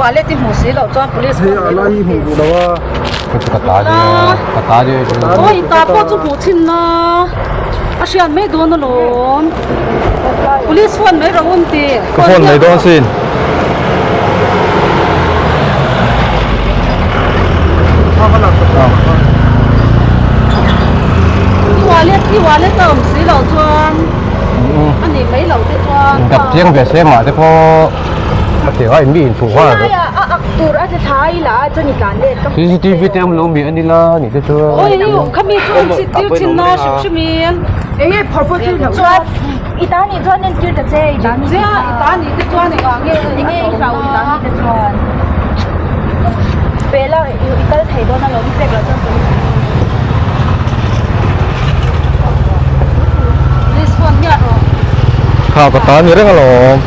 wallet i hmuh si loh chuan police Hei a lai hi hmuh duh lo a. Ka ta nia, ka ta nia. Aw i ta pawh chu hmuh chhin na. A hriat mai dawn alawm. Police phone mai rawh un ti. Ka phone mai dawn sin. I wallet i wallet a awm si loh chuan a nih mai loh te chuan. Dap chiang ve se mah te pawh a ti a mi inthuh nghal. Helai ah a ak tur a tla thla i la a chuan i tlan let ka. CCTV te awm lo mi a ni la nih te chuan. Oi khami chu an chhit tir thin na hrim hrim in. Enge phawrh pawh chu chuan i ta nih chuan entir ta che i ta nih Zia i ta nih te chuan engah nge enge i hlau i ta nih te chuan pe la i kal thei dawn alawm i pek loh chuan police Police phone hian rawh. Kha ka ta ni reng alawm.